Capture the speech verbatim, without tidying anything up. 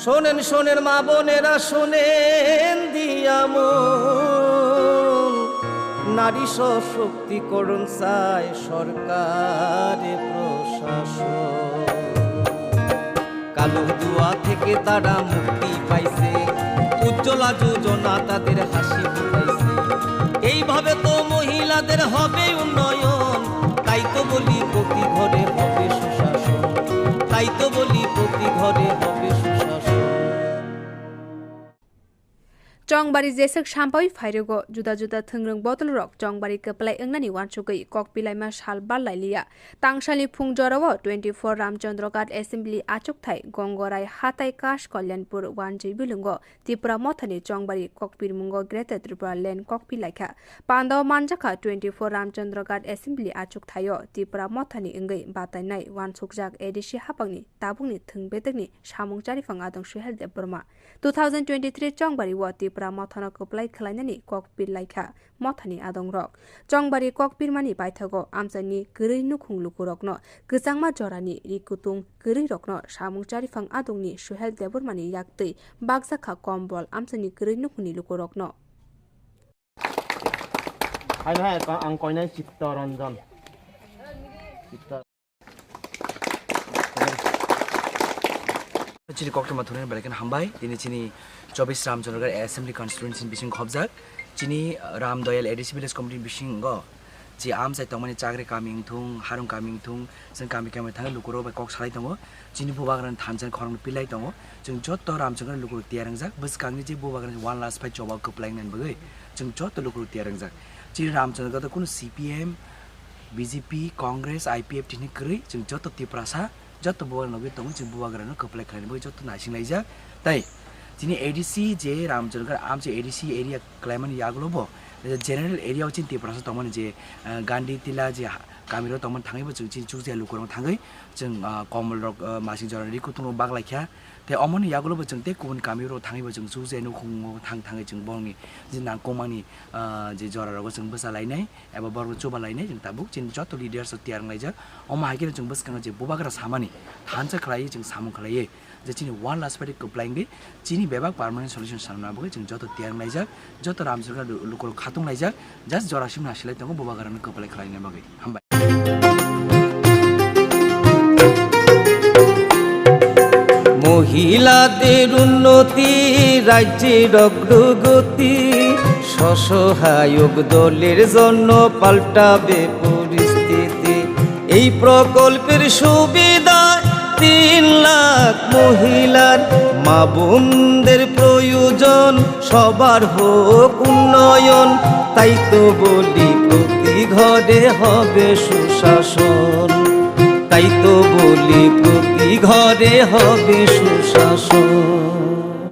শোনেন, শোনেন মা বোনেরা, শোনেন দিয়া মন, নারী সশক্তিকরণ চায় সরকারে প্রশাসন। কালো ধোঁয়া থেকে তারা মুক্তি পাইছে, উজ্জ্বলা যোজনা তাদের হাসি ফুটাইছে। এইভাবে তো মহিলাদের হবে উন্নয়ন, তাই তো বলি প্রতি ঘরে হবে সুশাসন, তাই তো বলি প্রতি ঘরে হবে সুশাসন। Chongbari jeswk sampaui phairogo, juda juda thwngrwng bodolrok chongbari kwplai wngnani uansugwi kok pilaima sal barlai liya. Tangsalni phung jorao twenty four Ramchandra Ghat Assembly achukthai Gongorai hatai Kash Kalyanpur Wanjwi bilungo Tipra Mothani chongbari kokpirmungo Greater Tripura Land kokpi laikha. Pandao manjakha twenty four Ramchandra Ghat Assembly achukthaio Tipra Mothani wngwi batainai uansukjak A D C hapangni tabukni thwng bedekni samung charipang adong Suhel Debbarma. Two thousand twenty-three chongbari o Tipra Mothano kwplai khwlainani kokpir laikha Mothani adongrok. Chongbari kokpirmani baithago amchaini kwrwi nukhung lukurokno kwchangma jorani ri kutung kwrwirokno samung charipang adongni Suhel Debbarmani yaktwi bakjakha kombol amchaini kwrwi nukhungni lukurokno. Hai, hai, ang koinai Chittaranjan. Chitta- Chini koktwma thunani belai kheno hambai. Tini chini chobis Ramchandra Ghat Assembly Constituency ni bising khobjak. Chini Ram Doyal A D C Village Committee ni bisingo chi amchai tongmani Chakri kami wngthung, Harung kami wngthung, chwng kami kami thangwi lukurok bai kok salai tongo. Chini bubagrani thansa khorang pilai tongo. Chwng joto Ramchandra lukurok tiyar wngjak. Bwskangni je bubagrani one last fight choba kwplai wngnani bagwi chwng joto lukurok tiyar wngjak. Chini Ramchandra Ghat o kunu C P M, B J P, Congress, I P F T ni kwrwi chwng joto Tiprasa, joto bubagra nugwi tongo, chwng bubagrano kwplai khlaina bagwi joto naising laijak. Tai chini A D C je Ramchandra Ghat amchai A D C area kwlaimani yagulo bo, general area o chini Tiprasa tongmani je, eh, Gandhi Tila je ha-, kamiro tongmani thangwibo chwng chini chukjaya lukurokno thangwi chwng, ah, komolrok, ah, masing jorani ri kutungrok baklaikha. Tei omoni yagulobo chwng tei kubun kamirok thangwibo chwng chukjaya nukhungo thang thangwi chwng bongni je nangkukmani, ah, je jorarogo chwng bwchalainai eba borokno chubalainai chwng tabuk chini joto leaders rok tiyar wnglaijak. Omo hai kheno chwng bwskango je bubagra samani thansa khlaiwi chwng samung khlaiwi je chini one last fight kwplai wngwi chini bebak permanent solution sanna bagwi chwng joto tiyar wnglaijak, joto Ramchandra lu-, lukurok khatung laijak, just jora simna silai tongo bubagrano kwplai khlaina bagwi. Hambai. মহিলাদের উন্নতি, রাজ্যের অগ্রগতি, স্বসহায়ক দলের জন্য পাল্টাবে পরিস্থিতি। এই প্রকল্পের সুবিধায় তিন লাখ মহিলার মা বোনদের প্রয়োজন, সবার হোক উন্নয়ন। তাই তো বলি প্রতি ঘরে হবে সুশাসন, তাই তো বলি প্রতি ঘরে হবে সুশাসন।